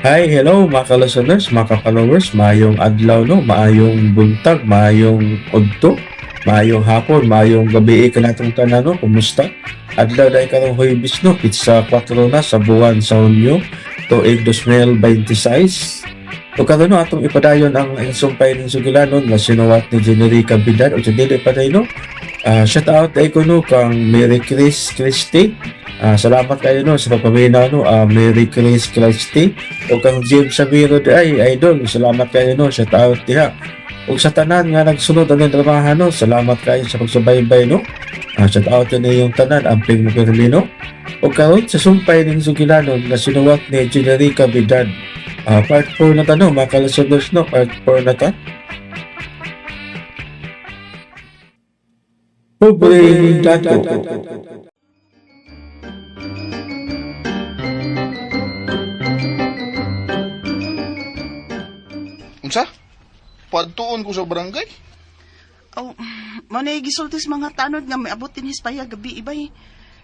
Hi, hello mga ka-listeners, mga ka-followers, maayong adlaw, no, maayong buntag, maayong udto, maayong hapon, maayong gabi kanatong tanan, no, kumusta? Adlaw dahil karong Huwebes, no, pizza 4 na sa buwan sa Hunyo, tuig 2026. O karon, no, atong ipadayon ang insumpay ng sugilanon nga sinuwat ni Generica Bidan o sa dili paday, no. Shout out ay ko, no, kang Mary Chris Christie. Salamat kayo, no, sa pagpaminaw, no, Mary Chris Christie o kang James Sabiro di ay idol, salamat kayo, no, shout out diha. Ug sa tanan nga nagsunod ang trabaho, no, salamat kayo sa pagsubaybay, no. Shout out ni yung tanan, amping mo pirmi, no. Ug karon sa sumpay ning sugilanon nga sinuwat ni Generica Bidan. Part 4 na ta, no, mga kalasoders, no, part 4 na ta. Pobreng dato. Unsa? Padtuon ko sa barangay? Oh, mo na gisulti sa mga tanod nga may abot din hispaya gabi ibay.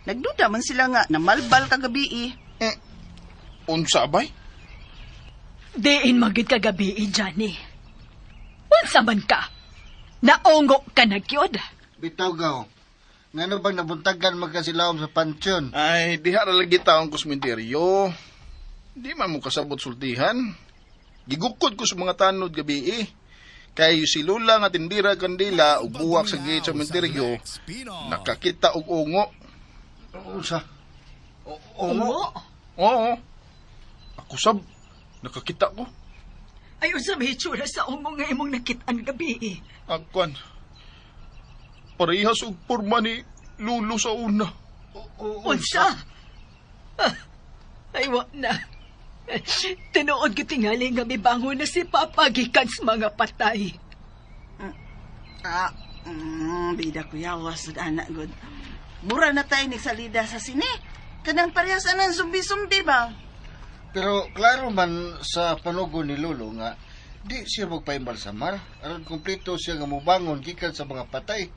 Nagduda man sila nga namalbal kagabi eh. Unsa bay? Diin magid kagabi, Johnny. Unsa man ka? Naongo ka na gyud. Bitaw gaw. Ngano bang nabuntagan magkasilawom sa pansyon? Ay, diha ra lagi taong kosmenteryo. Di man mo kasabot sultihan. Gigukod ko sa mga tanod gabi eh. Kay si Lula nga tindira kandila ug buwak sa gate sa sementeryo, nakakita og ungo. Unsa? Ungo? Oo. Ako sab, nakakita ko. Ay, unsa may hitsura sa ungo nga imong nakit-an gabi eh. Agkwan. Parehas og porma ni Lulo sa una. Unsa? Ah, ay, wa na. Tinuod ko tingali nga mibangon na si Papa gikan sa mga patay. Bida ko yawas sa anak god. Mura na tayo ni salida sa sine. Kanang parehas anang zumbi-zumbi ba? Pero klaro man sa panugo ni Lolo nga di siya magpaimbalsamar aron kumpleto siya nga mobangon gikan sa mga patay.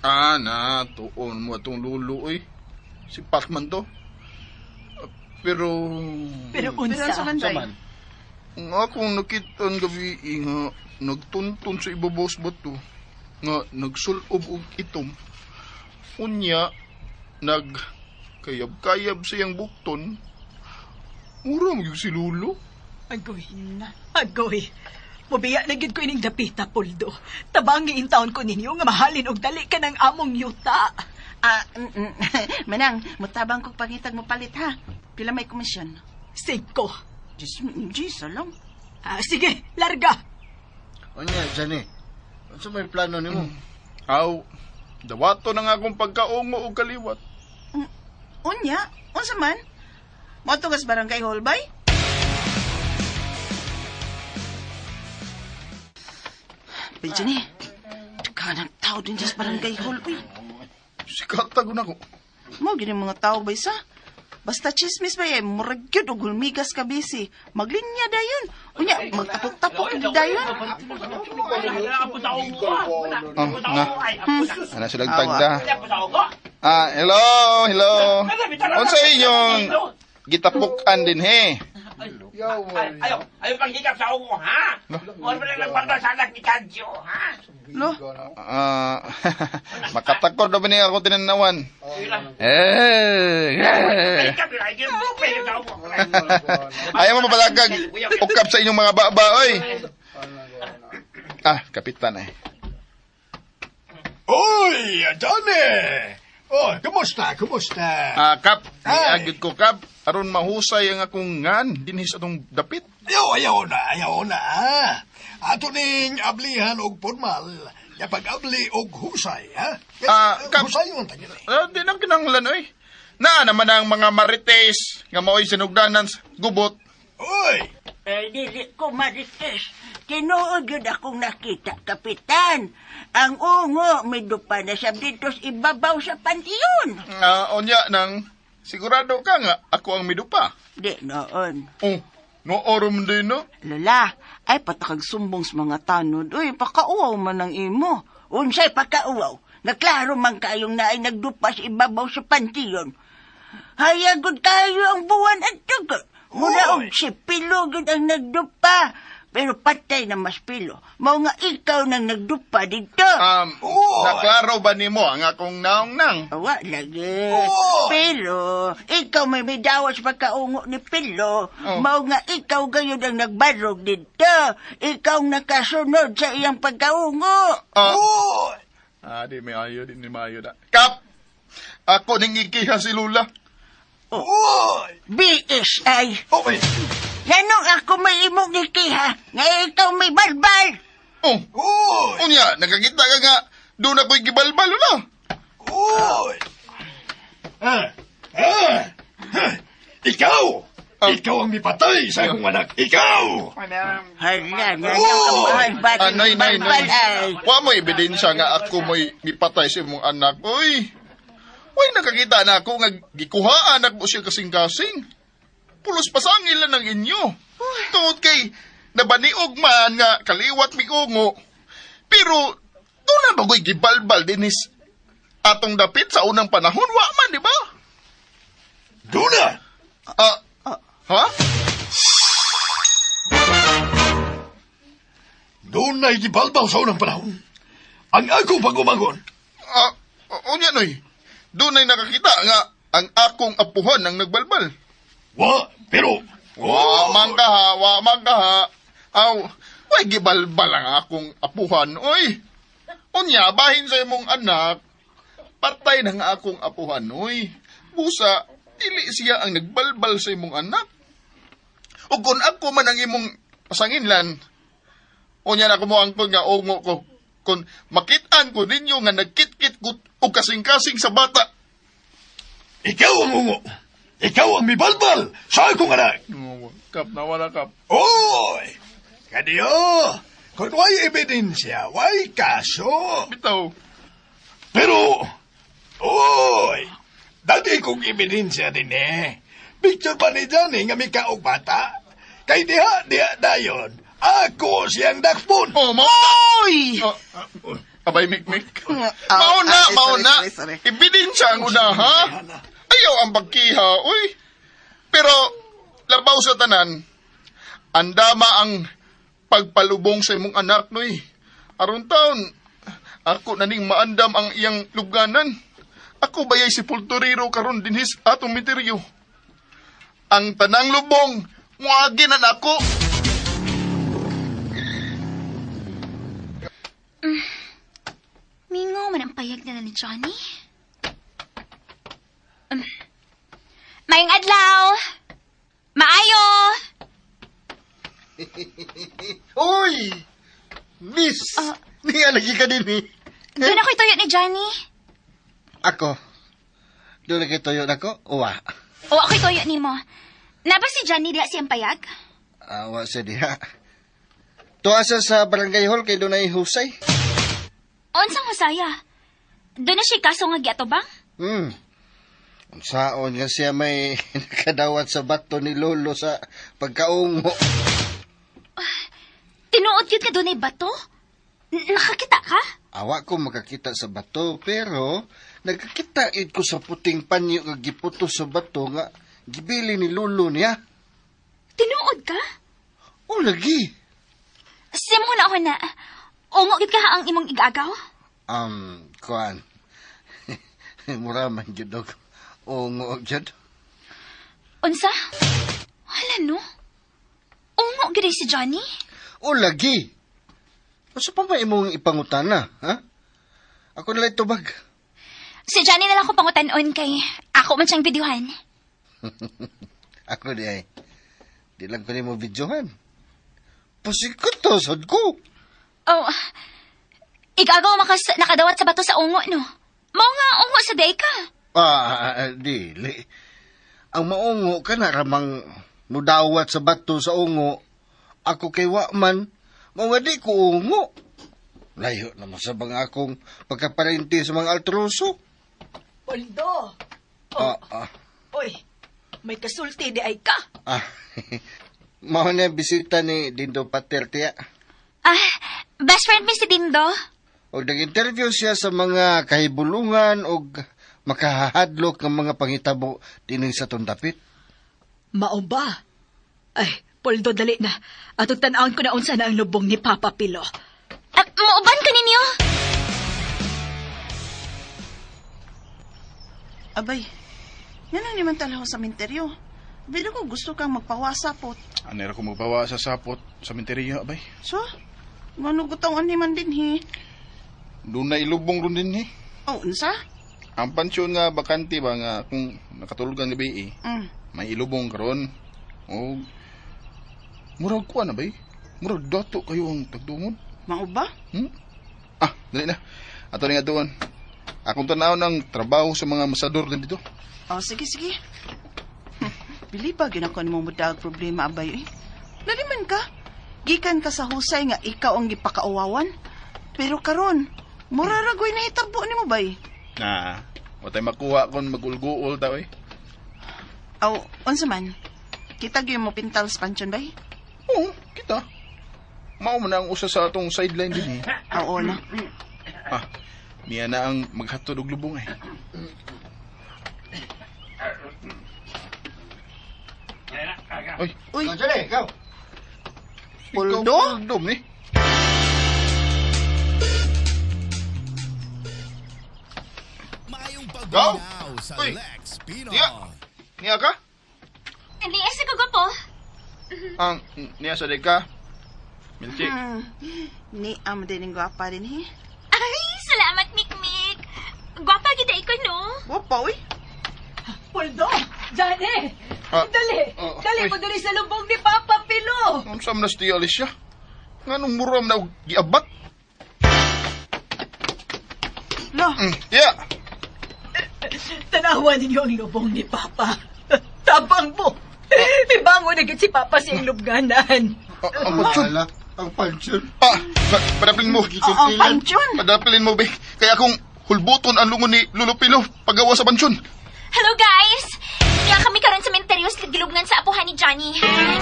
Ah, na, tuon mo atong lulo eh. Si Pacman to. Pero Pero Pero unsa? unsa man Sa day? man. Ang akong nakita ang gabi eh, nga nagtuntun sa ibabaw sa bato nga nagsulob og itom. Unya nag kayab-kayab sa iyang bukton. Mura mo si Lulo. Agoy. Agoy. Mubiya na gid ko ining dapita, Poldo. Tabangi in taon ko ninyo nga mahalin og dali ka ng among yuta. Manang, mutabang kog pangitag mo palit ha. Pila may komisyon? Singko. Diyos, Diyos, alam. Sige, larga. Unya, Johnny. Unsa may plano nimo? Aw, dawato na nga akong pagkaungo og kaliwat. Unya, unsa man? Moto kas barangay hall bay? Benjani, kanang tao din sa barangay hall, uy. Sikata ko na ko. Mo gini mga tao bay sa. Basta chismis ba eh, murag gyud og hulmigas ka busy. Maglinya dayon. Unya, magtapok-tapok gyud dayon. Oh, na. Ana sila tagda. Hello, hello. Unsa inyong gitapukan din he? Ayaw, ayaw panghikap sa ugo, ha? Huwag mo lang nagparda sa anak ni Kadyo, ha? Lo, Makatakor na ba niya ako tinanawan? Eh, eh. Hikap yun, ay, yung sa ugo. Ayaw mo mapalagag. Ukap sa inyong mga baba, oy. Kapitan eh. Uy, Johnny! Oh, kumusta? Kumusta? Kap, Ay. niagid ko, Kap. Aron mahusay ang akong ngan dinhi sa atong dapit. Ayaw, ayaw na, ayaw na. Ato ning ablihan og formal, ya pag-abli og husay, ha? Yes, Kap. Husay yun, tangin eh. Di nang kinanglan, oy. Naa naman ang mga marites nga mao'y sinugdanan sa gubot. Uy! Eh, dili ko marites. Tinuod yun akong nakita, Kapitan. Ang ungo, may dupa na siya dito sa ibabaw sa pantiyon. Unya nang sigurado ka nga ako ang midupa. Di noon. Oh, noorom din no. Lola, ay patakag sumbong sa mga tanod. Uy, pakauaw man ang imo. Unsay pagkauwaw, naklaro man kayong naay nagdupa sa ibabaw sa pantiyon. Hayagod kayo ang buwan at tugot. Muna og si Pilo gyud ang nagdupa. Pero patay na mas Pilo. Mao nga ikaw nang nagdupa dito. Naklaro ba nimo ang akong naong nang? Wa lagi. Pero, ikaw may midawas pagkaungo ni Pilo. Oh. Mao nga ikaw gayud ang nagbarog dito. Ikaw ang nakasunod sa iyang pagkaungo. Ah, di may ayo, di ni maayo na. Kap! Ako ning ikiha si Lula. BSI. Okay. Nganong ako may imong ikiha, nga ikaw may balbal. Oh. Unya, nakakita ka nga, doon ako'y gibalbal na. Oy! Ah! Ah! Ah! Ikaw! Ikaw ang mipatay sa akong anak. Ikaw! Hala, nga ang mahal ba? Ah, nay, nay, Balbal nay. ay. Wa mo ebidensya nga ako mo'y mipatay sa imong anak. Uy! Uy, nakakita na ako nga gikuhaan ako siya kasing-kasing. Pulos pasangil lang ng inyo. Tungod kay nabaniog man nga kaliwat miungo. Pero doon na bagoy gibalbal dinis atong dapit sa unang panahon. Wa man, di ba? Duna! Ah, ha? Doon na gibalbal sa unang panahon. Ang ako pag-umangon. Ah, unya noy. Doon ay nakakita nga ang akong apuhan ang nagbalbal. Wa, pero... Wa man ka ha, wa man ka ha. Aw, way gibalbal ang akong apuhan, oy. Unya, bahin sa imong anak, patay na nga akong apuhan, oy. Busa, dili siya ang nagbalbal sa imong anak. O kung ako man ang imong pasanginlan, unya na ko mo angkon nga ungo ko. Kung makitaan ko ninyo nga nagkitkit ko o kasing-kasing sa bata. Ikaw ang ungo. Ikaw ang mibalbal sa akong anak. Oh, kap, nawala kap. Oy! Kadiyo! Kung way ebidensya, way kaso. Bitaw. Pero, oy! Dati kong ebidensya din eh. Picture pa ni Johnny nga may kaog bata. Kay diha, diha dayon. Ako siyang dakpon. Oh, mao Oy! Oh, abay, mikmik. Ah, Mauna, ah, sorry, mauna. sorry, sorry. Ebidensya ang una, ha? Ayaw ang pagkiha, uy. Pero, labaw sa tanan, andama ang pagpalubong sa imong anak, noy. Aron taon, ako na ning maandam ang iyang lubganan. Ako bayay si Pulturero karon dinhis atong misteryo. Ang tanang lubong, muagi na nako. Mingaw man ang payag nila ni Johnny. Maayong adlaw! Maayo! Uy! Miss! Niya lagi ka din eh. Doon ako'y tuyo ni Johnny. Ako. Doon lagi tuyo na ko? Uwa. O ako'y tuyo ni mo. Naba si Johnny diya siyang payag? Awa sa diha. Tuwa sa barangay hall kay doon ay husay. Unsang husaya? Doon na siya kaso nga giato ba? Unsaon nga siya may nakadawat sa bato ni Lolo sa pagkaungo. Tinuod yun ka doon ay bato? Nakakita ka? Awa ko makakita sa bato pero nagkakita id ko sa puting panyo nga giputo sa bato nga gibili ni Lolo niya. Tinuod ka? O lagi. Simo na ako na. Ungo gid ka ang imong igagaw? Kuan. Mura man jud og ungo jud. Unsa? Hala no? Ungo gid si Johnny? O lagi. Unsa pa ba imong ipangutana, ha? Ako na lang tubag. Si Johnny na lang ko pangutan-on kay ako man siyang videohan. Ako di ay. Di lang ko nimo videohan. Pasikot to, sad ko. Oh, igagaw makas nakadawat sa bato sa ungo no. Mao nga ungo sa day ka. Ah, dili. Ang maungo ka na ramang mudawat sa bato sa ungo. Ako kay wa man, mao nga di ko ungo. Layo naman sa bang akong pagkaparente sa mga altroso. Poldo! Ah, ah, Oy, may kasulti di ay ka. ah. Mao na ang bisita ni Dindo Pater tiya. Ah, best friend mi si Dindo. Og nag-interview siya sa mga kahibulungan og makahadlok ng mga pangitabo dinhi sa tundapit. Mao ba? Ay, Poldo, dali na. Atong tan-awon ko na unsa na ang lubong ni Papa Pilo. Ah, muuban ka ninyo? Abay, yan ang naman talaw sa minteryo. Bilo ko gusto kang magpawasapot. Ano ko magbawa sa sapot sa minteriya, abay. So, manugutaw ani man din hi. Doon na ilubong ron din eh. Oh, unsa? Ang pansyon nga bakante ba nga kung nakatulog ang gabi eh, may ilubong karon. O murag kuan na bay? Murag dato kayo ang tagdungon. Mao ba? Hmm? Ah, dali na. Ato ni nga doon. Akong tanaw ng trabaho sa mga masador din dito. Oh, sige, sige. Bili ba ginako nimo mudag problema abay eh? Laliman ka. Gikan ka sa husay nga ikaw ang gipakauwawan. Pero karon, mura ra goy nahitabo nimo bay. Na, wa tay makuha kon magulguol ta oy. Aw, unsa man? Kita gyud mo pintal sa pansyon bay? Oo, kita. Mao man ang usa sa atong sideline din eh. Oo na. Ah, niya na ang maghatod og lubong eh. Oy, Uy, Ikaw, Johnny, ikaw. Poldo? Ikaw, Poldo ni. Go! Uy! Niya! Niya ka? Hindi, sa kagwapo. Ang niya sa ka. Milchi. Ni am din ang gwapa din he. Ay, salamat, Mikmik. Gwapa gid ko, no? Gwapa uy. Poldo! Johnny! Ah, Dali! ah, Dali uy. mo dali sa lubong ni Papa Pilo! Unsa man na si Tia Alicia? Nganong muram na og giabat? Lo, Yeah. Tanawa ninyo ang lubong ni Papa. Tabang mo! Ibango na gid si Papa sa iyong lubganan. Ah, ang pansyon. Ala, ang pansyon. Ah, padapilin mo. oh, ang pansyon. Padapilin mo, be. Kaya kung hulbuton ang lungon ni Lolo Pilo paggawa sa pansyon. Hello, guys! Niya kami karon sa menteryos gilubngan sa apuhan ni Johnny.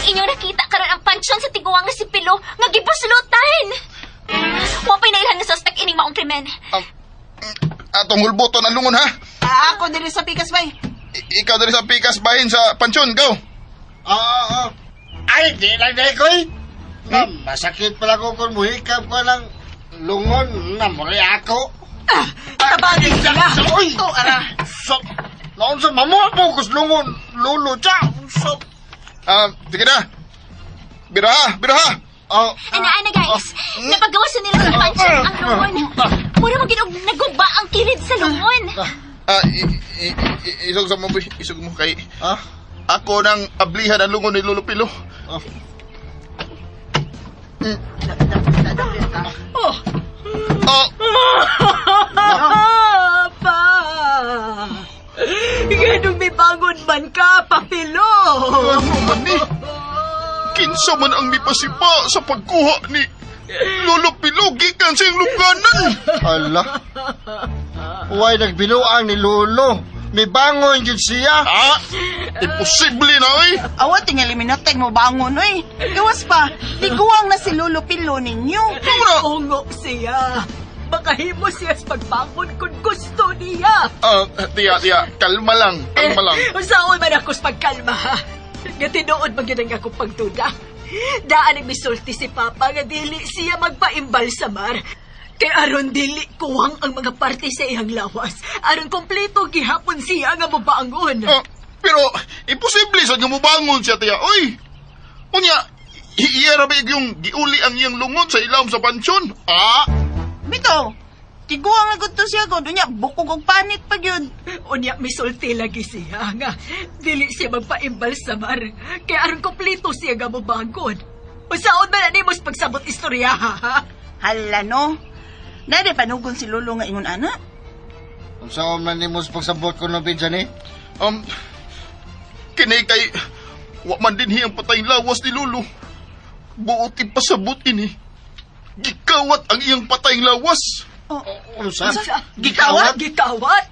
Inyong nakita karon ang pansyon sa tiguang nga si Pilo nga gibuslutan. Wa pa'y nailhan nga suspect ining maong krimen. Atong hulbuton ang lungon, ha? Ah, ako diri sa pikas bay. Ikaw dali sa pikas bahin sa pansyon, go! Ah, ah. Ay, di lang na ko eh. Na, masakit pala ko kung muhikap ko ng lungon na muli ako. Ah, tabangin sila! Uy! To ara. So, naon sa mamuha po kus lungon, lolo, tsa! So, Ah, sige na. Biraha, biraha! ah, Ana-ana, guys. Napagawa sa nila sa pansyon ang lungon. Mura mo ginog naguba ang kilid sa lungon. Ah, isog sa mo, boy. Isog mo kay ah, ako nang ablihan ang lungon ni Lolo Pilo. ah. Oh! Oh, Papa! Ganong may bangon man ka, Papilo! ano man ni? Kinsa man ang mipasipa sa pagkuha ni Lolo Pilo gikan sa iyong lungganan. Ala. Uway, nagbinuang ni Lolo. May bangon yun siya. Ah, imposible na oy. Awa tingali minatay mo bangon oy. Gawas pa, tiguang na si Lolo Pilo ninyo. Ungo siya! Makahimo siya sa pagbangon kung gusto niya! Ah, tiya, tiya, kalma lang, kalma lang. Usaon man ako sa pagkalma, ha? Nga tinuod man gyud ang akong pagduda. Daan ang misulti si Papa nga dili siya magpaimbalsamar. Kay aron dili kuwang ang mga parte sa iyang lawas. Aron kompleto gihapon siya nga mobangon. Ah, pero imposible sa nga mobangon siya tiya. Oy. Unya, iya ra ba yung giuli ang iyang lungon sa ilawom sa pansyon? Ah, Bitaw, tiguang na gud to siya god. Unya, bukog og panit pa gyud. Unya misulti lagi siya nga dili siya magpaimbalsamar. Kay aron kompleto siya nga mobangon. Usaon man na nimo sa pagsabot istorya, ha? Hala no. Nade panugon si Lolo nga ingon ana. Kung saan man ni mo sa pagsabot ko ng pinsan eh. Kini kay wa man dinhi ang patay lawas ni Lolo. Buot ipasabot ini. Gikawat ang iyang patay lawas. Oh, Unsa? Gikawat? Gikawat?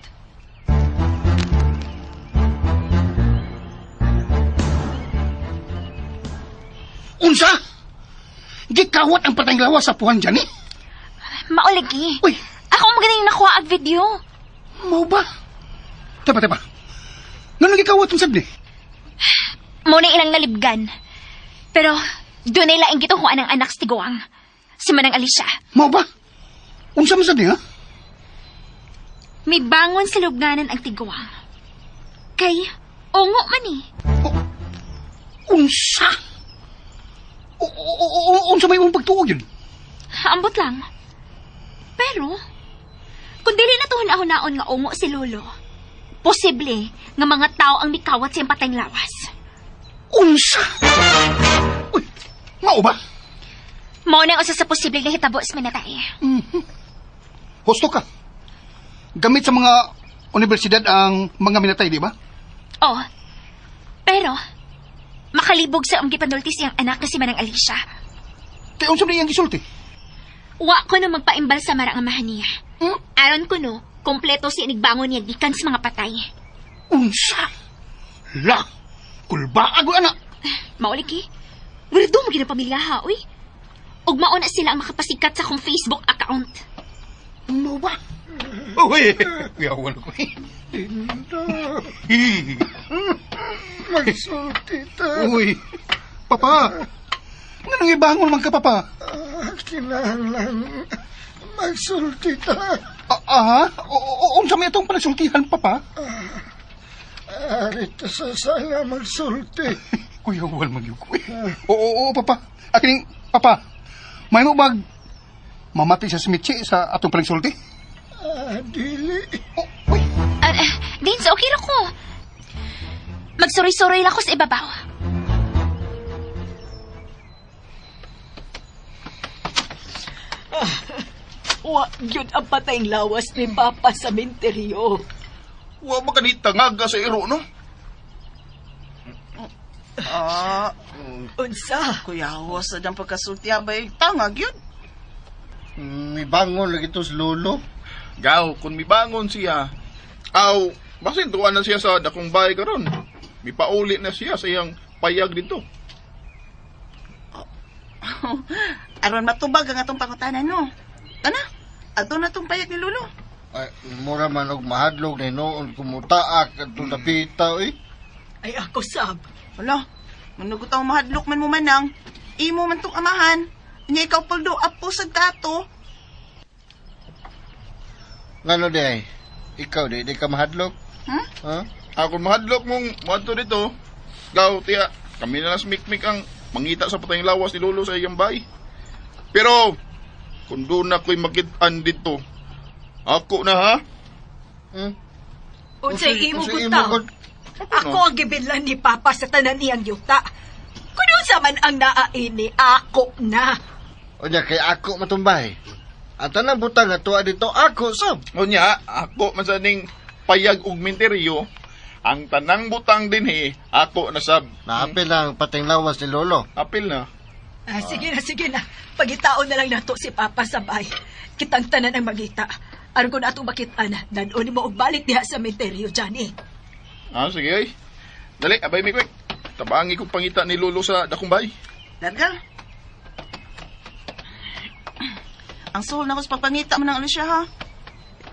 Unsa? Gikawat ang patayng lawas sa puhan dyan eh. Maulagi. Uy, Ako ang magaling nakuha ang video. mau ba? Teba, teba. Nganong gikawat ang sad ni? Muna ilang nalibgan. Pero dunay laing gituhuan ang anak sa tiguang. Si Manang Alicia. Mao ba? Unsa man sad niya? Mibangon sa lubnganan ang tiguang. Kay, ungo man eh. Unsa? Unsa may imong pagtuo yun? Ambot lang. Pero, kung dili na to hunahon nga ungo si Lolo, posible nga mga tao ang mikawat sa iyang patayng lawas. Unsa? Uy, mao ba? Mao na ang usa sa posible nga hitabo sa minatay. Husto ka. Gamit sa mga universidad ang mga minatay, di ba? Oh. Pero, makalibog sa ang gipanulti siyang anak kasi Manang Alicia. Kaya unsa man iyang gisulti? Wa ko no magpaimbalsamar ang amahan niya. Hmm? Aron ko no, kompleto si inigbangon niya gikan sa mga patay. Unsa? La! Kulbaag anak! Mauliki, weirdo mo gid ang pamilya ha, uy. Ug mao na sila ang makapasikat sa akong Facebook account. Mao ba? Uy! Kuyawan ko eh. Magsulti ta. Uy! Papa! Nganong ibangon man ka, Papa? Kinahanglan magsulti ta. Aha? Unsa may itong panagsultihan, Papa? Arito sa sala magsulti. Kuyawan man yun ko eh. Oo, oo, Papa. Akining, Papa, may mo bag mamatay sa smitsi sa atong panagsulti? Dili. Oh, uy! Dins, okay ra ko. Magsuroy-suroy lang ko sa ibabaw. Wa yun ang patayng lawas ni Papa sa menteryo. Wa ba kani tangaga sa iro, no? Ah, Unsa? kuyawas sa dang pagkasulti abay. Tangag yun. Mibangon lagi to sa lolo. Gaw, kung mibangon siya, aw, basin tuwa na siya sa dakong bahay karon. Mipauli na siya sa iyang payag dito. Aron matubag ang atong pangutana, no? Ana, ato na tong payag ni Lolo. Ay, mura man og mahadlok na noon kumutaak atong dapita eh. Ay ako sab. Wala, manugot ang mahadlok man mo manang. Imo man tong amahan. Nya ikaw paldo apo sa dato. Ngano di ay? Ikaw di, di ka mahadlok? Hmm? Ha? Ako mahadlok mong moadto dito. Gaw, tiya, kami na lang mikmik ang mangita sa patayng lawas ni Lolo sa iyang bahay. Pero, kung doon na ko'y makitaan dito, ako na ha? Hmm? Unsay imo Unsay butaw? gud? Ako ang gibillan ni Papa sa tanan niyang yuta. Kung unsa man ang naaini, ako na. Unya kay ako matumbay. Ang tanang butang nga tuwa dito ako sab. Unya, ako man sa ning payag og minteryo, ang tanang butang dinhi, ako na sab. Naapil ang pating lawas ni lolo. Apil na. Ah, sige na, sige na. Pagitaon na lang nato si Papa sa bay. Kitang tanan ang magita. Aron ko na atong makitaan, dadon mo og balik diha sa menteryo, Johnny. Ah, sige ay. Dali, abay mi quick. Tabangi kong pangita ni Lolo sa dakong bahay. Larga. Ang suhol na ko sa pagpangita mo ng Alicia, ha?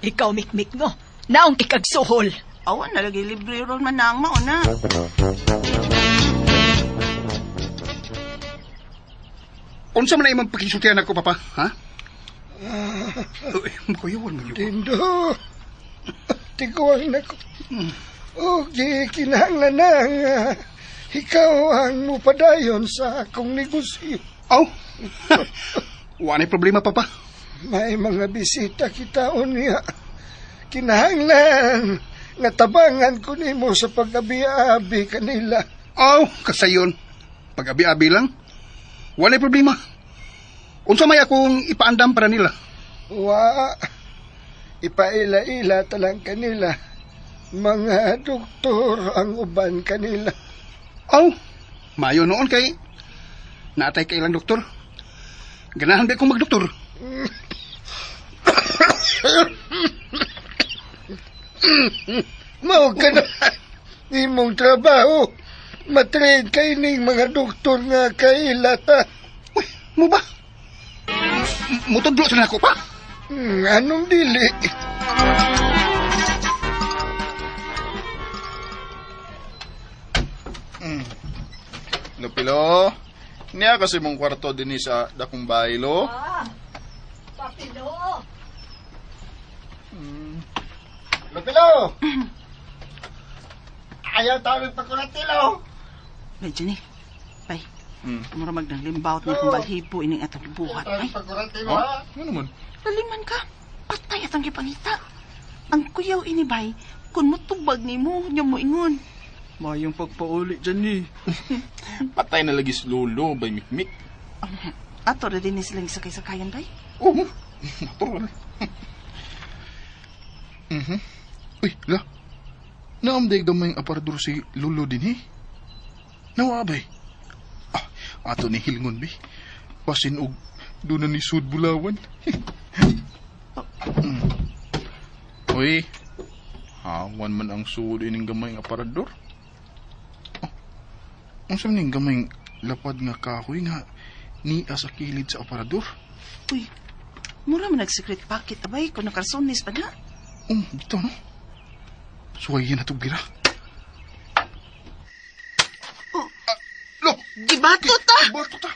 Ikaw, mikmik no. Naong ikagsuhol. Awan, nalagay libre ron manang mao na. Unsa man na imong pakisultihan ako, Papa? Ha? Uy, kuyawan man yun. Dindo. Tiguang na ko. O, di kinahanglan na nga ikaw ang mupadayon sa akong negosyo. Aw! Wa na'y problema, Papa. May mga bisita kita unya. Kinahanglan nga tabangan ko nimo sa pag-abi-abi kanila. Aw, kasayon. Pag-abi-abi lang. Wala problema. Unsa may akong ipaandam para nila? Wa, ipaila-ila talang kanila. Mga doktor ang uban kanila. Aw, mayo noon kay naatay kay ilang doktor. Ganahan ba akong magdoktor? Mao ka na imong trabaho. Matrade kay ning mga doktor nga kaila ta. Uy, mo ba? Mutudlo sa nako pa. Anong dili? Lupilo, Niya kasi mong kwarto din sa dakong bahay, lo. Ah, Papilo. Lupilo! Ayaw tawag pagkulatilo. Bay, Johnny. Bay. Mura magnaglimbawt na kung balhibo ining atong buhat. Ay, Pagkulatilo, Ha? Ano naman? laliman ka. Patay atong gipangita. Ang kuyaw ini, bay, kung mutubag ni mo, nya mo ingon. Mayong pagpauli dyan eh. Patay na lagi si Lolo, bay mikmik. Ato ra din ni silang sakay-sakayan, bay. Oo. Natural. Mhm. Uy, la. Naamday gamay ang aparador si Lolo din eh. Nawa bay. Ah, ato ni Hilngon bi. Pasin og doon na ni Sud Bulawan. Uy, hawan man ang sud ining gamay nga aparador. Oh, unsa man ning gamay lapad nga kahoy nga niya sa kilid sa aparador? Uy, mura man nag-secret pocket, abay, kung nakarsonis pa na. Oh, dito no? Suwayin na ito, gira. Oh. Ah, lo! Gibato ta! Bato ta!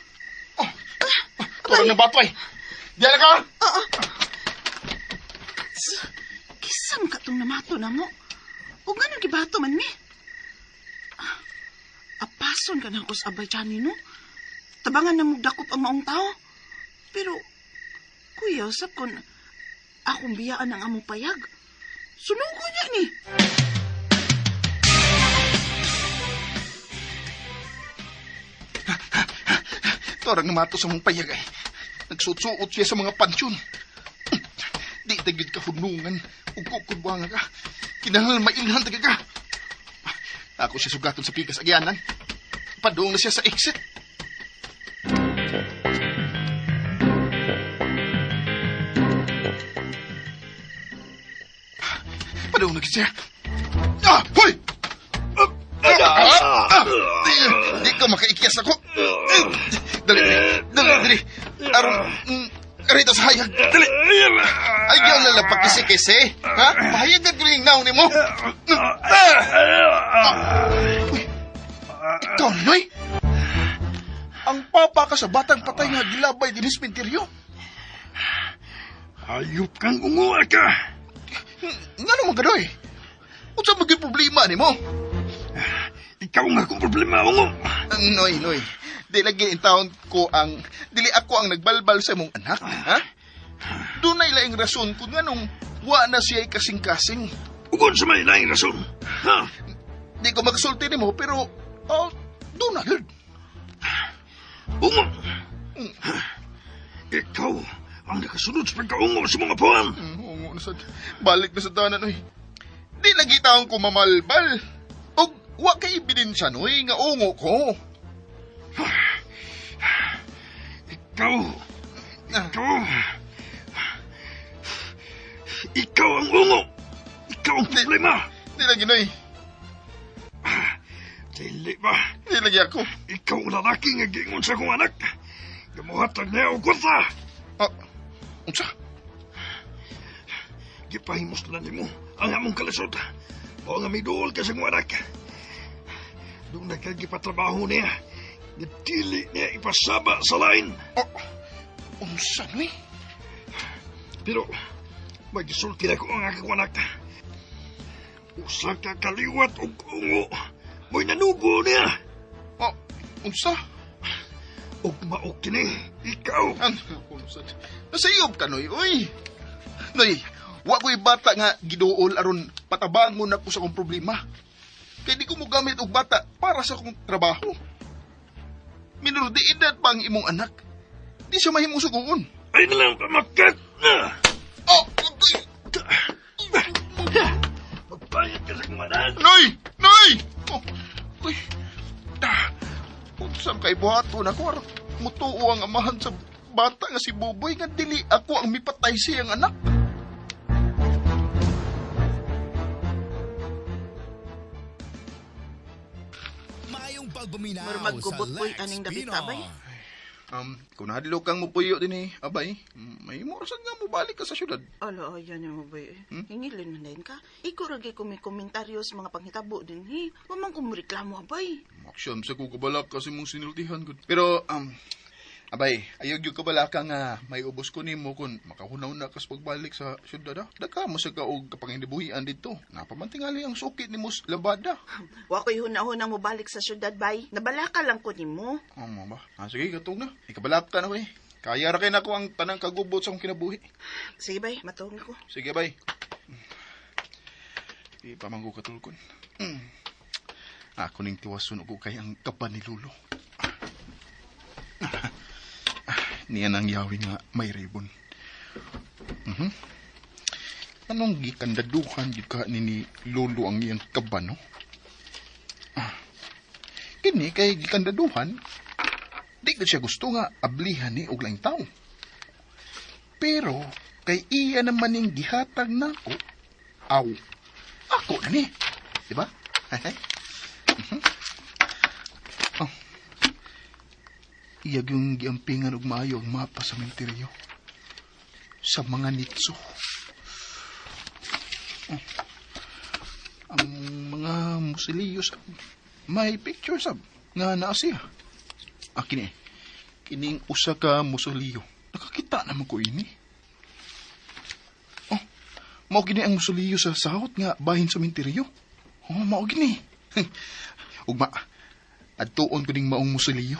Oh. Ah, Turang ng bato ay! Diyan ka! Kisam ka tong namato na mo. O nga nang gibato man mi. Ah, apason ka na ako sa abay Johnny, no? Tabangan na mugdakop ang maong tao. Pero, kuya, sab kon akong biyaan ang among payag. Sunugo niya ni. Turang namato sa mong payag ay. Nagsuot-suot siya sa mga pansyon. Di tagid ka hunungan. Ug kukudwanga ka. Kinahanglan mailhan taga ka. Ako siya sugaton sa pikas agyanan. Padung na siya sa exit. Padung na siya. Ah! Hoy! Ah! Ah! Di, di ko makaikyas ako. Dali, dali, dali. Aron, rito sa hayag. Dali. Ayaw na lang pagkisi-kisi. Ha? Pahayagan ko yung naon ni mo. Uy, ikaw, Noy? Ang papa ka sa batang patay nga gilabay din sa sementeryo. Ayop kang unguha ka. Nga naman ka, Noy? Unsa maging problema ni mo? Ikaw nga akong problema, ungo. Noy, Noy. Di lagi in taon ko ang... Dili ako ang nagbalbal sa imong anak, ha? Dunay laing rason kung anong wa na siya kasing-kasing. Ugon sa may laing rason. Ha? Di ko magsulti nimo pero oh, doon na yun. Ungo. Ikaw ang nakasunod sa pagkaungo sa mga puwan. Ungo na sa... Balik na sa tanan, oy. Di lagi taon ko mamalbal. Og wa kay ebidensya, noy, nga ungo ko. Ikaw. Ikaw. Ikaw ang ungo. Ikaw ang problema. Di lagi, noy. Dili ba? Di lagi ako. Ikaw ang lalaki nga giingon sa akong anak. Gamuhatag niya og kwarta. Ah, unsa? Gipahimos na nimo ang among kalisod. Mao nga miduol ka sa akong anak. Doon na ka gipatrabaho niya. Gidili niya ipasaba sa lain. Oh, unsa, noy? Pero magisulti na ko ang akong anak. Usa ka kaliwat og ungo. Mo'y nanugo niya. Oh, unsa? Og mao kini, ikaw. Ano, unsa? Nasayop ka, noy, uy. Noy, wa ko'y bata nga giduol aron patabangon ako sa akong problema. Kay di ko mo gamit og bata para sa akong trabaho. Minor de edad pa ang imong anak. Di siya mahimong suguon. Ay na lang pamakat na. Oh, uy, Magbayad ka sa kumanan. Noy! Noy! Oh, uy. Ah, unsam kay buhaton ako aron mutuo ang amahan sa bata nga si Buboy nga dili ako ang mipatay siyang anak. Maayong pagpaminaw Mura sa magkubot, uy, Lex aning dapit Pinoy. tabay. Kung nahadlok kang mupuyo din eh, abay, may morasad nga mubalik ka sa syudad. Ala, ayan yung mabay. Hmm? Hingilin man din ka. Ikaw ragi ko may komentaryo sa mga panghitabo din, he. Wa man ko reklamo, abay. Aksyon sa ko kabalak kasi mong sinultihan gud. Pero, abay, ayaw gyud kabalaka nga may ubos ko nimo kung makahunaw na kas pagbalik sa syudad. Ah. Daka mo sa kaog kapangindibuhian dito. Napamantingali ang sukit nimo sa labada. Wa ko'y hunahunang mobalik sa syudad, bay. Nabalaka lang ko nimo. Amo ba? Ah, sige, katong na. Ikabalak ka na ko eh. Kaya ra kay nako ang tanang kagubot sa akong kinabuhi. Sige, bay. Matuong ako. Sige, bay. Di pa man ko katulkon. Ako ning tiwason og kay ang kaban ni Lolo. Niya nang yawi nga may ribbon. Mhm. Anong gikandaduhan gyud ka ni Lolo ang iyang kaban, no? Kini kay gikandaduhan, di ko siya gusto nga ablihan ni og laing tawo. Pero kay iya naman ning gihatag nako, aw, ako na ni. Diba? Mhm. Oh. Iya yung giampingan og maayo ang mapa sa menteryo. Sa mga nitso. Oh. Ang mga musiliyo sa may picture sab nga naa siya. Ah, kini. Kining usa ka musuliyo. Nakakita naman ko ini. Oh, mao gini ang musuliyo sa south nga bahin sa menteryo. Oh, mao gini. Ugma, adtuon ko ning maong musuliyo.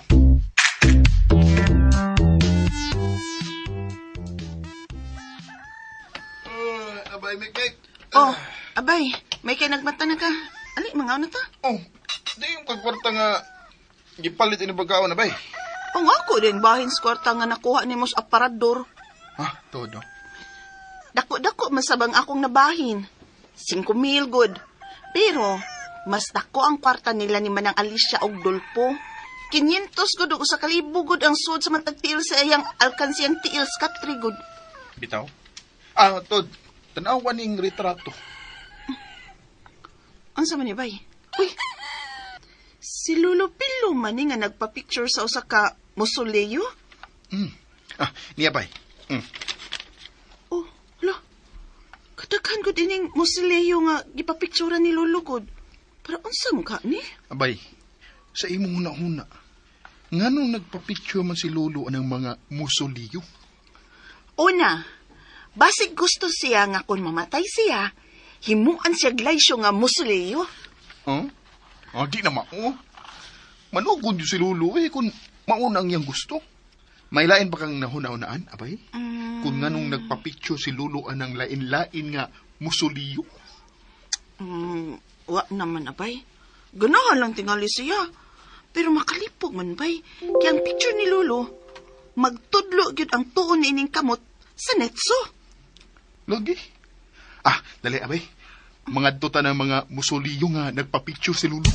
Abay, Mikmik. Oh, abay. May kay nagmata na ka. Ali, mga na ta. Oh, di yung kagkwarta nga gipalit ini pagkaon, abay. Ang ako din, bahin sa kwarta nga nakuha ni mo sa aparador. Ah, todo. Dako-dako masabang akong nabahin. 5,000 good. Pero, mas dako ang kwarta nila ni Manang Alicia og Dulpo. 500 good ug usa ka libo good ang sud sa matag tiil sa iyang alkansiyang tiil sa katri good. Bitaw? Ah, tod. Tanawa ning retrato. Unsa man ni bay? Uy. Si Lolo Pilo man ni nga nagpa-picture sa usa ka mausoleo? Ah, niya bay. Oh, hala. Kadaghan gud ining mausoleo nga gipapicturean ni Lolo gud. Pero unsa mo ka ni? Abay, sa imong huna-huna, nganong nagpa-picture man si Lolo anang mga mausoleo? Una, basig gusto siya nga kung mamatay siya, himuan siya glaysyo nga mausoleo. Huh? Ah, di na mao. Manugod yun si Lolo eh kung mauna ang iyang gusto. May lain ba kang nahuna-hunaan, abay? Kung nganong nagpa-picture si Lolo anang lain-lain nga mausoleo? Wa naman, abay. Ganahan lang tingali siya. Pero makalipog man, bay. Kaya ang picture ni Lolo, magtudlo gyud ang tuon ni ining kamot sa netso. Lagi. Ah, dali, abay. Mga ta ng mga mausoleo nga nagpa-picture si Lolo.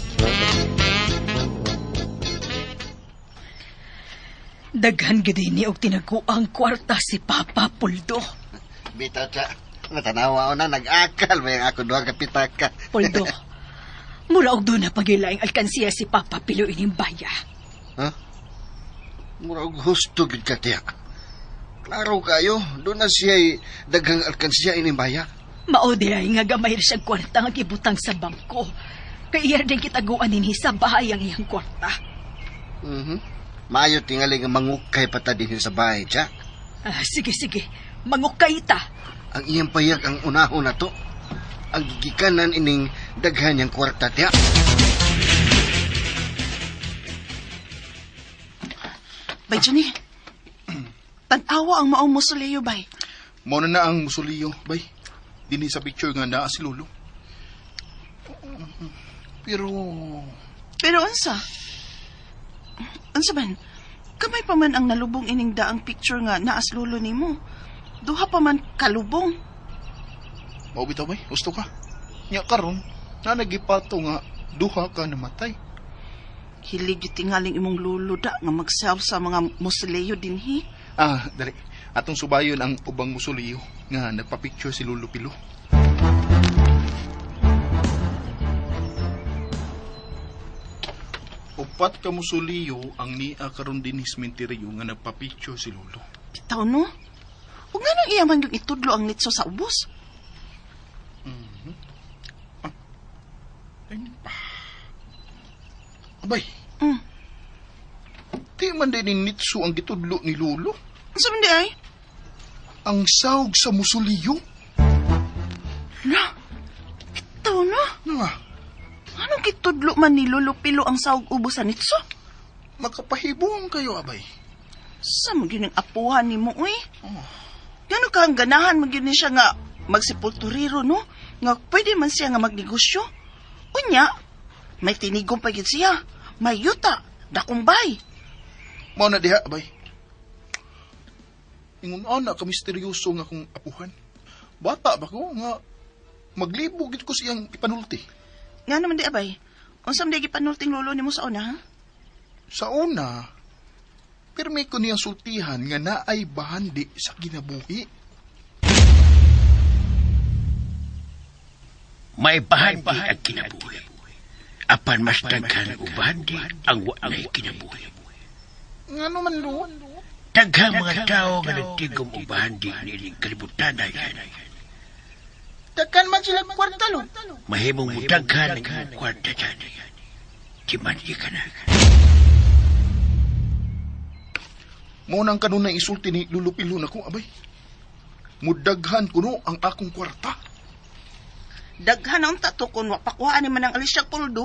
Daghan gid ni og tinaguang kwarta si Papa Poldo. Bitaw, cha. Natanawa na, nag-akal ba yung ako duha ka pitaka. Poldo, mura og doon na pagilaing alkansiya si Papa Pilo ining baya. Ha? Mura og husto gid ka tiya. Klaro kayo, doon na siya'y daghang alkansiya ining baya. Mao di ay nga gamay ra siyang kwarta nga gibutang sa bangko. Kay iya din kitaguan dinhi sa bahay ang iyang kwarta. Maayo tingali nga mangukay pa ta dinhi sa bahay, cha. Ah, sige, sige. Mangukay ta. Ang iyang payag ang unahon na to. Ang gigikanan ining daghan niyang kwarta, tiya. Bay, Johnny. Tan-awa ang maong mausoleo, bay. Mao na na ang mausoleo, bay. Dinhi sa picture nga naa si Lolo. Pero Pero unsa? Unsa man? Kamay pa man ang nalubong ining daang picture nga naas lolo nimo. Duha pa man kalubong. Mao bitaw bay, gusto ka. Nya karon, na nagipato nga duha ka namatay. Hilig yung tingaling imong lolo da nga mag-self sa mga mausoleo dinhi. Ah, dali. Atong subayon ang ubang mausoleo nga nagpa-picture si Lolo Pilo. Upat ka musuliyo ang nia karon dinhi sementeryo nga nagpa-picture si Lolo. Bitaw no. Ug nganong iya man yung itudlo ang nitso sa ubos? Ayun pa. Abay. Mm. Di man din ni Nitsu ang gitudlo ni Lolo. Unsa man di ay? Ang sawg sa musuliyo. La. Bitaw no. Nga, Anong gitudlo man ni Lolo Pilo ang sawg ubos sa nitso? makapahibong kayo, abay. Sa mo gyud ang apuhan nimo uy? Ngano ka ang ganahan man gyud ni siya nga magsepulturero no? Nga pwede man siya nga magnegosyo. Unya, may tinigom pa gyud siya. May yuta, dakong bay. Mao na diha, abay. Ingon ana ka misteryoso nga akong apuhan. Bata ba ko nga maglibog gid ko siyang ipanulti. Nga naman di abay. Unsa man di gipanulting lolo nimo sa una ha? Sa una, pirmi ko niyang sultihan nga naay bahandi sa kinabuhi. May bahandi ang kinabuhi. Apan mas daghan og bahandi ang wa na'y kinabuhi. Ngano man lo? Daghang mga tao nga nagtigom og bahandi niining kalibutan na yan. Daghan man sila kwarta lo. Mahimong mudaghan ang imong kwarta dyan. Di man di ka na. Mao nang kanunay isulti ni Lolo Pilo nako, abay. Mudaghan kuno ang akong kwarta. Daghan na unta to kun wa pakuhaan ni man ang Alicia Poldo.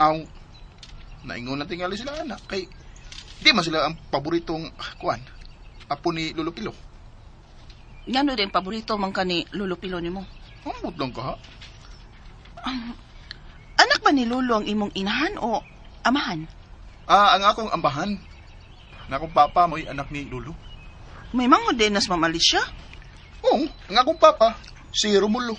Aw, naingon na tingali sila anak kay di man sila ang paboritong kuan. Apo ni Lolo Pilo. Ngano din paborito man ka ni Lolo Pilo nimo? Ambot lang ka ha. Anak ba ni Lolo ang imong inahan o amahan? Ah, ang akong ambahan. Na akong papa mo'y anak ni Lolo. May manghod din nas Ma'am Alicia? Oo, ang akong papa, si Romulo.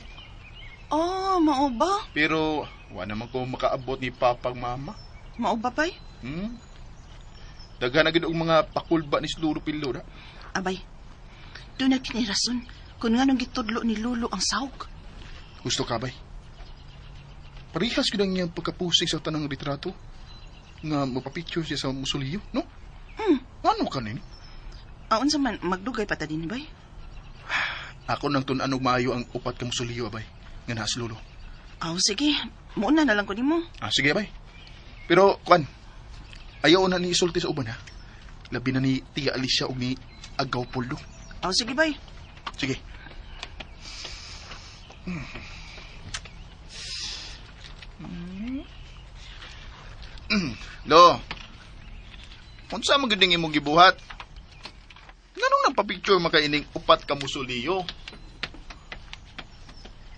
Oh, mao ba? Pero wa naman ko makaabot ni papang mama. Mao ba pay? Hmm? Daghan na gid og mga pakulba ni si Lolo Pilo da. Abay, doon na kini rason kung nganong gitudlo ni Lolo ang sawg. Gusto ka bay? Parehas gid ang iyang pagkapusing sa tanang litrato nga magpa-picture siya sa musuliyo, no? Hmm. Ano ka nini? Ah, unsa man magdugay pa ta din bay? Ako nang tun-an og maayo ang upat ka musuliyo, abay. Nga naa si Lolo. Aw, sige. Muuna na lang ko nimo. Ah, sige, abay. Pero, kuan, ayaw na ni isulti sa uban, ha? Labi na ni Tia Alicia og ni Agaw Poldo. Aw, sige bay. Sige. Lo. Unsa man gyud ning imong gibuhat? Nganong nagpa-picture man kay ining upat ka musuliyo?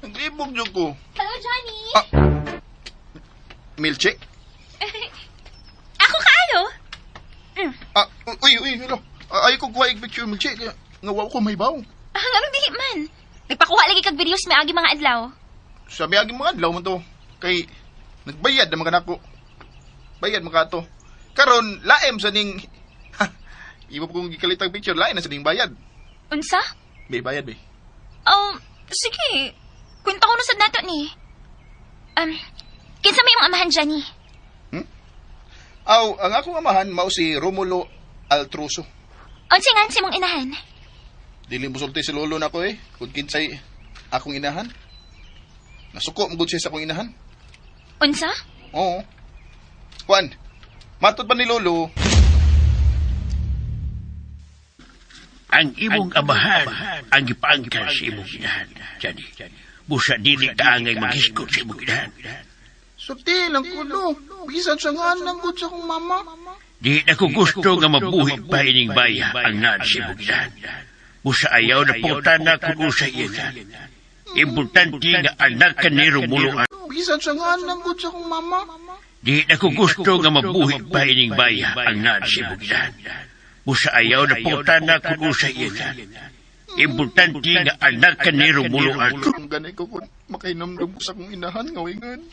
Naglibog jud ko. Hello, Johnny! Ah. Milchik? Ako kaayo! Ah, uy, uy, hello. Ah, ayaw ko kuha og picture Milchik. Nga wa ko may baw. Ah, nganong dili man? Nagpakuha lagi kag videos miagi mga adlaw. Sa miagi mga adlaw man to. Kay nagbayad na mga nako. Bayad man ka to. Karon laem sa ning Ibo kong gikalitag picture lain na sa ning bayad. Unsa? May bayad be. Oh, sige. Kwento ko na sad nato ni. Kinsa may imong amahan, Johnny? Aw, ang akong amahan mao si Romulo Altruso. Unsa nga si imong inahan? Dili mo sulti si lolo nako eh. Kung kinsay akong inahan. Nasuko mo gud siya sa akong inahan. Unsa? Oo. Juan, matod ba ni lolo? Ang imong amahan ang gipaangkan sa imong inahan. Johnny, busa dili ka angay maghisgot sa imong inahan. Sulti lang ko lo. Bisan sa ngalan gud sa akong mama. Di na ko gusto nga mabuhi pa ining baya ang naan sa imong inahan. Busa ayaw na pangutana na kung usa iya. Importante nga anak ka ni Romulo. Bisan sa ngalan gud sa akong mama. Di na ko gusto nga mabuhi pa ining baya ang naan sa imong inahan. Busa ayaw na pangutana na kung usa iya. Importante nga anak ka ni Romulo. Ang gani ko kung makainomdom ko sa akong inahan nga wingan.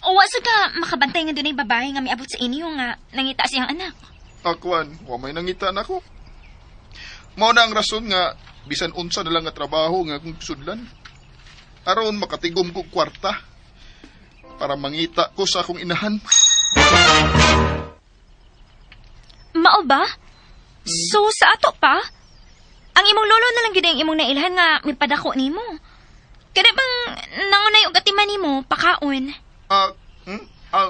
O wa sa ka makabantay nga dunay babae nga miabot sa inyo nga nangita siyang anak. Akwan, wa may nangita nako. Mao na ang rason nga bisan unsa na lang nga trabaho nga akong sudlan. Aron makatigom ko kwarta. Para mangita ko sa akong inahan. Mao ba? So, sa ato pa? Ang imong lolo na lang gyud ang imong nailhan nga mipadako nimo. Kada bang nangunay og atiman nimo pakaon? Ah,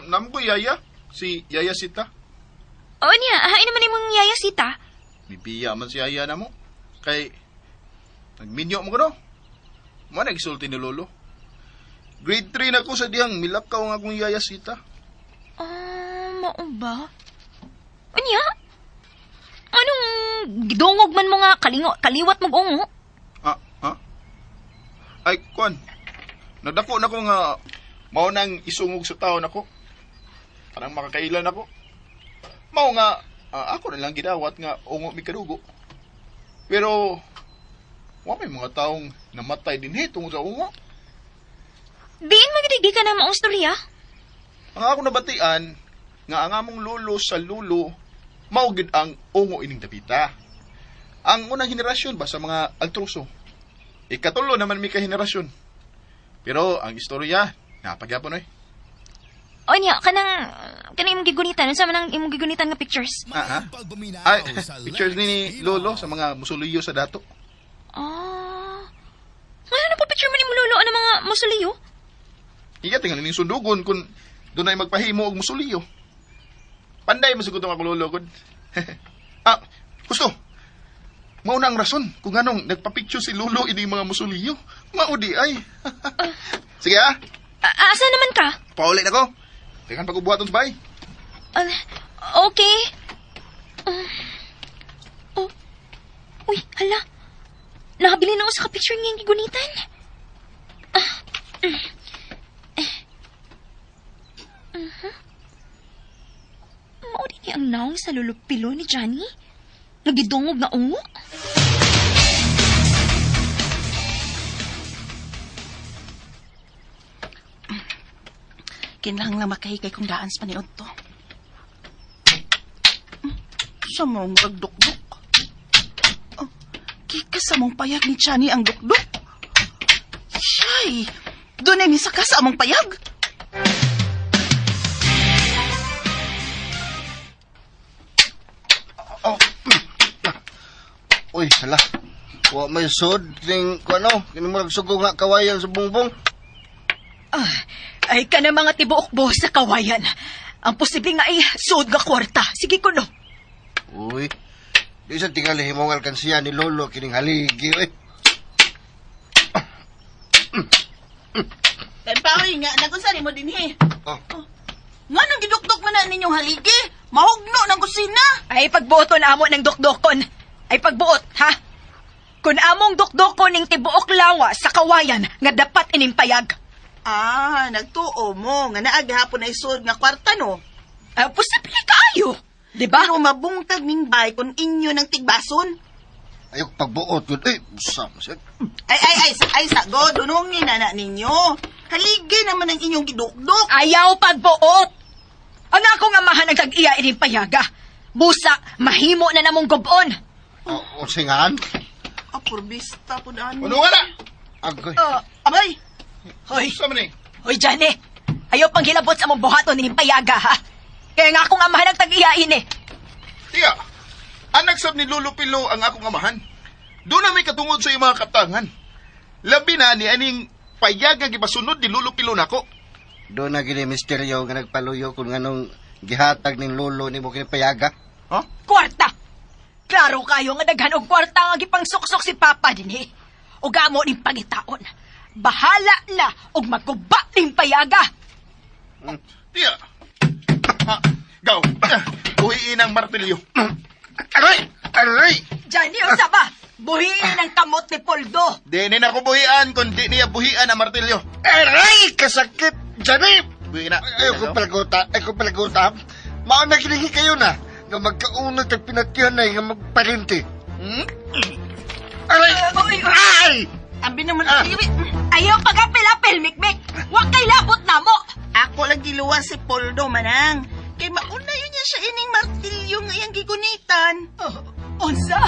Nam ko yaya. Si Yaya Sita. O niya, hain naman imong yaya sita. Mibiya man si Yaya na mo. Kay, nagminyo mo ko no. Mo nagsulti ni Lolo. Grade 3 na ko sa diyang milakaw nga akong Yaya Sita. Ah, mao ba? Unya? Anong gidungog man mo nga kalingo, kaliwat mong ungo? Ah, ha? Ay, kuan. Nadako na ko nga mao nang isungog sa taon ako. Parang makakailan ako. Mao nga ako na lang gidawat nga ungo mi kadugo. Pero wa may mga taong namatay din tungod sa ungo. Diin magidigdi ka na maong storya. Ang ako nabatian nga ang among lolo sa lulo mao gid ang ungo ining dapita. Ang unang henerasyon ba sa mga altruso. Ikatulo naman mi ka henerasyon. Pero ang istorya napagyapon oy. O niya, kanang imong gigunitan, unsa man ang imong gigunitan nga pictures? Ah, ha? Ay, pictures ni Lolo sa mga musuliyo sa dato. Ah. Ngayon pa picture man ni lolo ang mga musuliyo? Iya tingali ning sundugon kung dunay magpahimo og musuliyo. Panday masugot ang ako lolo gud. Ah, gusto. Mao na ang rason kung anong nagpa-picture si Lolo ini mga musuliyo. Mao di ay. Sige ah, Asa naman ka? pauli na ko. Tekan pag-ubuhaton sa bay. Okay. Oh. Uy, hala. Nakabili na ako sa picture ngayong gigunitan. Mao din ni ang naong sa lulupilo ni Johnny? Nagidungog na ungo? Kinahanglan makahikay kong daan sa paniod to. Sa mong dukduk. Oh, kika sa mong payag ni Chani ang dukduk. Siyay! Doon ay misaka sa among payag. Oh. Uy, hala. Wa may sud ning kuno, kini mo nagsugo nga kawayan sa bungbong. Ay ka na mga tibuok bo sa kawayan. Ang posible nga ay suod nga kwarta. Sige kuno. Uy. Di sa tingali himong alkansiya ni Lolo kining haligi oy. Paoy nga, nagunsa nimo dinhi? Oh. Nga nang gidukdok man na ninyong haligi? Mahugno ng kusina. Ay pagbuoton amo ng dukdokon. Ay pagbuot, ha? Kun among dukdokon ning tibuok lawa sa kawayan nga dapat ining payag. Ah, nagtuo mo nga naa gihapon ay suod nga kwarta no. Posible kaayo. Di ba? Pero mabungkag ning bay kung inyo ng tigbason. Ayok pagbuot gud. Ay, sam siya. Ay ay ay sa ay sa go dunongin na na ninyo. Haligi naman ang inyong gidukdok. Ayaw pagbuot. Ang akong amahan ang tag-iya ining payaga. Busa, mahimo na namong gubon. Oh, usingan. Ah, purbista po daan. Ano nga na? Agoy. Abay, Hoy, Sa man ni? hoy, Johnny. Ayaw pang hilabot sa among buhaton ining payaga, ha? Kaya nga akong amahan ang tag-iya ini. Tiya, anak sab ni Lolo Pilo ang akong amahan. Doon na may katungod sa iyong mga katangan. Labi na ni aning payag nga gipasunod ni Lolo Pilo nako. Doon na gini misteryo nga nagpaluyo kung anong gihatag ning lolo nimo kini payaga. Ha? Kwarta! Klaro kayo nga daghan og kwarta nga gipangsuksok si Papa dinhi. Ug amo ning pangitaon. Bahala na og magguba ning payaga. Tiya. Ha, gaw. Buhiin ang martilyo. Aray! Aray! Johnny, unsa ba? Buhiin ang kamot ni Poldo. Di ni na ko buhian, kundi niya buhian ang martilyo. Aray! Kasakit! Johnny! Buhiin na. Ayaw ko palaguta. Ayaw ko palaguta. Mao na gini kayo na nga magkauna tag pinatyan ay nga magparinti. Hmm? Aray! Ay! Abi naman Ah. Ayaw pagapil-apil, Mikmik. Wa kay labot na mo. Ako lang giluwas si Poldo manang. Kay mauna yun niya siya ining martilyo nga iyang gigunitan. Oh, unsa?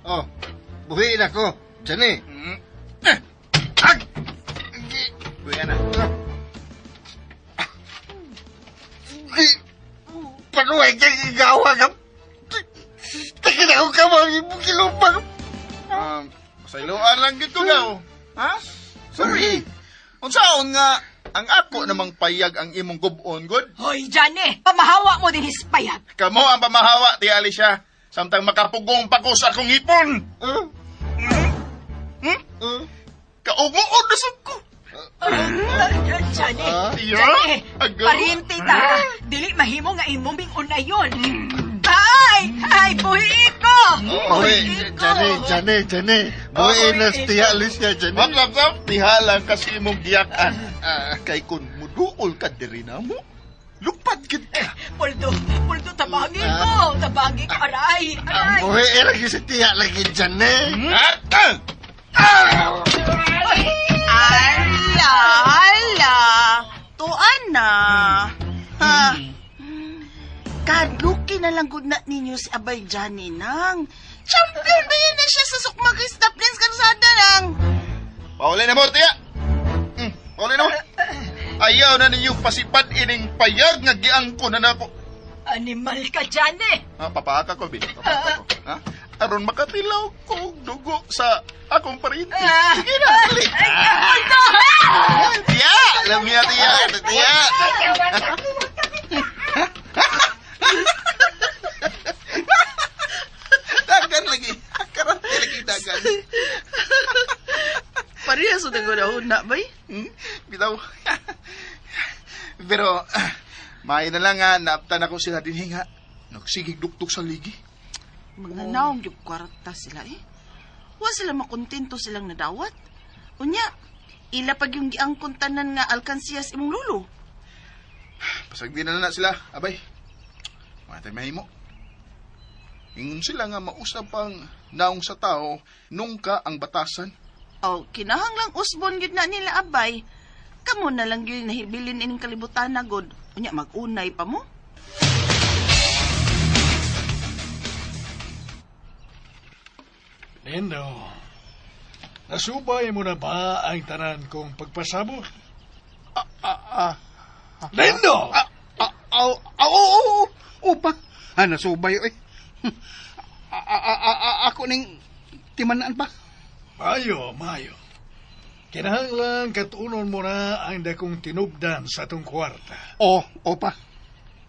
Oh, buhiin ako. Johnny. Hmm? Ag! Kuya na. Panuhay kang igawa ka. Takin ako ka mga imong kilupang. Pasayloan lang gid ko gaw. Ha? Sorry. Unsaon nga ang ako namang payag ang imong gubon, good? Hoy, Johnny, pamahawa mo din his payag. Kamo ang pamahawa, ti Alicia. Samtang makapugong pa ko sa akong ipon. Kaungoon na sab ko. Johnny, Tiya? Johnny, Agaw? parinti ta. Dili mahimo nga imong ming unayon. Ay, ay, buhi ko. Oy, Johnny, Johnny, Johnny. Buhi na si Tia Alicia, Johnny. Ma'am, love, love, diha lang kasi imong giyakan. Kay kun muduol ka diri na mo, lupad gid ka. Puldo, puldo, tabangi ko. Tabangi ko, aray, aray. Buhi era gyud si Tia lagi, Johnny. Ah! Ala, ala. Tuan na. Ha? Kadluki na lang gud na ninyo si Abay Johnny nang. Champion ba yan na siya sa Sukma Krista Prince Karsada nang? Pauli na mo, tiya. Pauli na mo. Ayaw na ninyo pasipad ining payag nga giangko na nako. Animal ka, Johnny. Ha, papaaka ko, bi. Papaaka ko. Ha? Aron makatilaw ko og dugo sa akong parinti. Sige na, dali. Ay, puldo! Tiya! Alam niya, tiya. Tiya. Dagan lagi. Karate lagi dagan. Parehas sa na bay. Bitaw. Pero, maayo na lang nga, naaptan ako sila din nga. Nagsigig duktok sa ligi. Mga naong yung kwarta sila eh. Wa sila makontento silang nadawat. Unya, ila pag yung giangkon tanan nga alkansiyas imong lulo. Pasagdi na lang na sila, abay. Mga tayo mahimo. Ingon sila nga mausap ang naong sa tao nungka ang batasan. Oh, kinahanglang usbon gyud na nila abay. Kamo na lang gyud nahibilin ining kalibutan na god. Unya magunay pa mo. Nendo, nasubay mo na ba ang tanan kong pagpasabot? Nendo! Oo, oo, pa. Ah, nasubay, oy. Ako ning timanaan pa. Mayo, mayo. Kinahanglan katunon mo na ang dakong tinubdan sa atong kwarta. Oo, oo pa.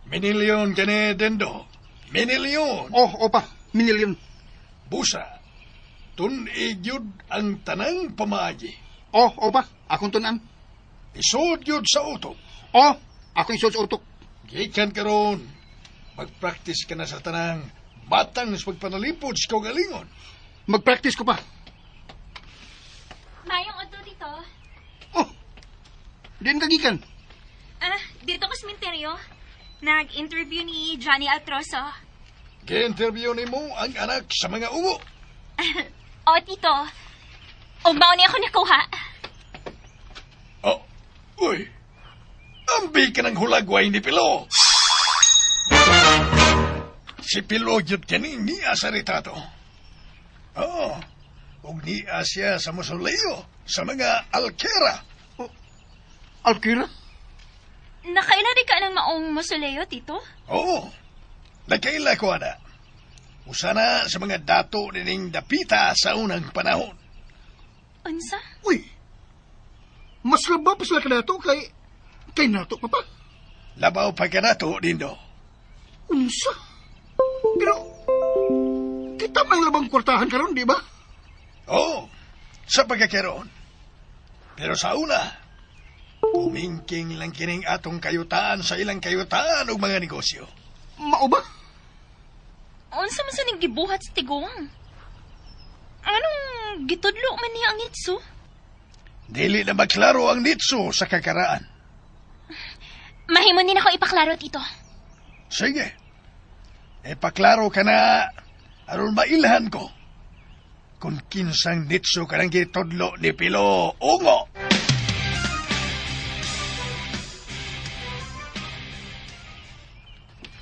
Minilyon kani, Dendo. Minilyon. Oo, oo pa. Minilyon. Busa, tun-ig yun ang tanang pamaagi. Oo, oo pa. Akong tunan. Isod yun sa utok. Oo, akong isod sa utok. Gikan karon, magpractice ka na sa tanang batang sa pagpanalipod sa kaugalingon. Mag-practice ko pa. Mayong udto dito. Oh, diyan ka gikan. Ah, dito ko sa sementeryo. Nag-interview ni Johnny Altroso. Gi-interview nimo ang anak sa mga ungo. O, tito. O, mao niya ako nakuha. Oh, uy. Ambi ka ng hulagway ni Pilo. Si Pilo yun kani niya sa retrato. Oo. Ug niya siya sa mausoleo sa mga alkera. Oh, alkera? Nakaila di ka ng maong mausoleo, tito? Oo. Nakaila ko ana. Usa na sa mga dato nining dapita sa unang panahon. Unsa? Uy, mas labaw pa sila kanato kay nato pa pa. Labaw pa kanato, Dindo. Unsa? Pero, kita may labang kwartahan karon, di ba? Oo, sa pagkakaroon. Pero sa una, kumingking lang kining atong kayutaan sa ilang kayutaan og mga negosyo. Mao ba? Unsa man sa ning gibuhat sa tiguang? Anong gitudlo man niya ang nitso? Dili na maklaro ang nitso sa kakaraan. Mahimo ni nako ipaklaro, tito. Sige. Ipaklaro ka na aron mailhan ko kung kinsang nitso ka nang gitudlo ni Pilo Ungo.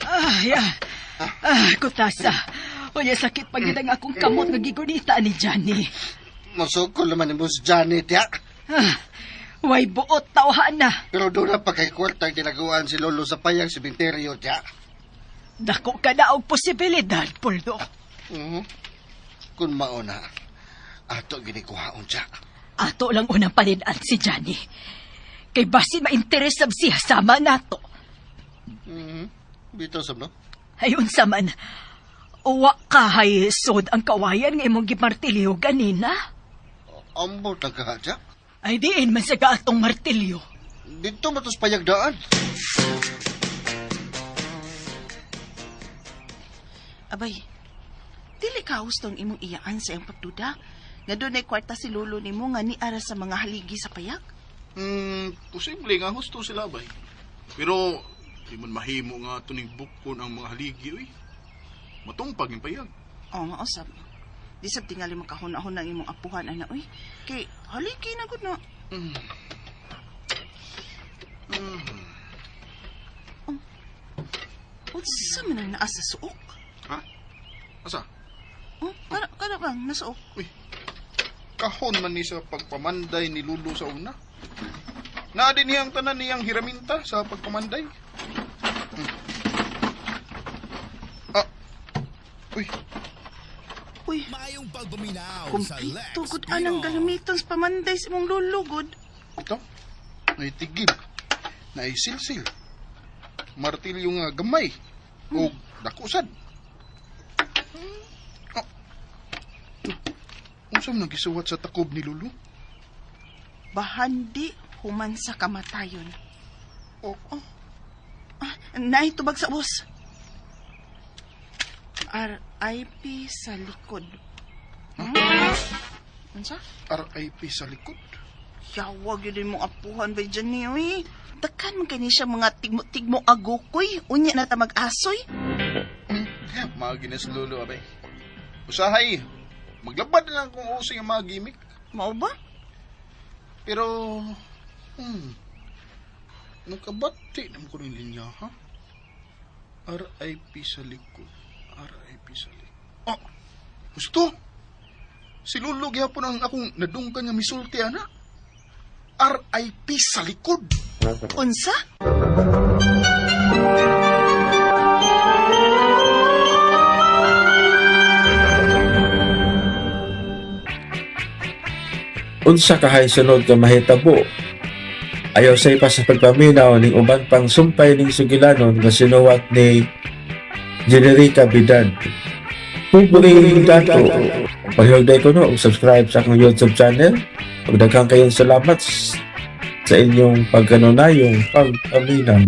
Ay, kutasa. Unya, sakit pag ang akong kamot nga gigunita ni Johnny. Masukol naman ni Boss Johnny, tiya. Ah, Way buot tawhan na. Pero doon na pa kay kwartang tinaguan si Lolo sa payag sementeryo, tiya. Dako ka na og posibilidad, Poldo. Mhm. Kung mauna, ato ginikuhaon siya. Ato lang unang palid-an si Johnny. Kay basin mainteres sab siya sama nato. Bitaw sab no? Ay unsa man. Uwa ka hay sod ang kawayan nga imong gimartilyo ganina. Ambot ang kaha, tiya. Ay diin man sa gaatong martilyo. Dito matos payag daan. Abay, dili ka hustong imong iyaan sa iyang pagduda. Nga doon ay kwarta si lolo nimo nga niara sa mga haligi sa payag. Posible nga husto sila bay. Pero di man mahimo nga tuning bukon ang mga haligi uy. Matungpag yung payag. Oo nga, usab. Di sab tingali makahuna-huna ang imong apuhan, ana, uy. Kay, haligi na gud na. Oh. Unsa man ang naa sa suok? Ha? Asa? Oh, kana bang nasuok? Uy. Kahon man ni sa pagpamanday ni Lulu sa una. Naa din niyang tanan niyang hiraminta sa pagpamanday. Ah. Uy, Uy, Maayong pagpaminaw sa Lex kumpleto gud anang galamiton sa pamanday sa imong lolo gud. Ito, naitigib, naisilsil, martilyo nga gamay, o dakusad. Ah. Unsa man ang gisuwat sa takob ni Lulu? Bahandi human sa kamatayon. Oh, Ah, naitubag sa ubos. RIP sa likod. Hmm? Unsa? RIP sa likod. Yawag yun din mong apuhan ba dyan niyo eh. Dakan man kani siya mga tigmo-tigmo agukoy. Unya na ta mag-asoy. Mga ginas Lulu, abay. Usahay, maglabad na lang kung uso yung mga gimmick. Mao ba? Pero, nakabati naman ko ng linya, ha? RIP sa likod. RIP sa likod. Oh, gusto! Si Lolo gihapon ang akong nadunggan nga misulti, ana. RIP sa likod. Unsa? Unsa kahay sunod nga mahitabo? Ayaw sa ipa sa pagpaminaw ning uban pang sumpay ning sugilanon nga sinuwat ni Generica Bidan. Pupuri dato. Palihog ko no, subscribe sa akong YouTube channel. Ug daghang kayong salamat sa inyong pagkanunayong pagpaminaw.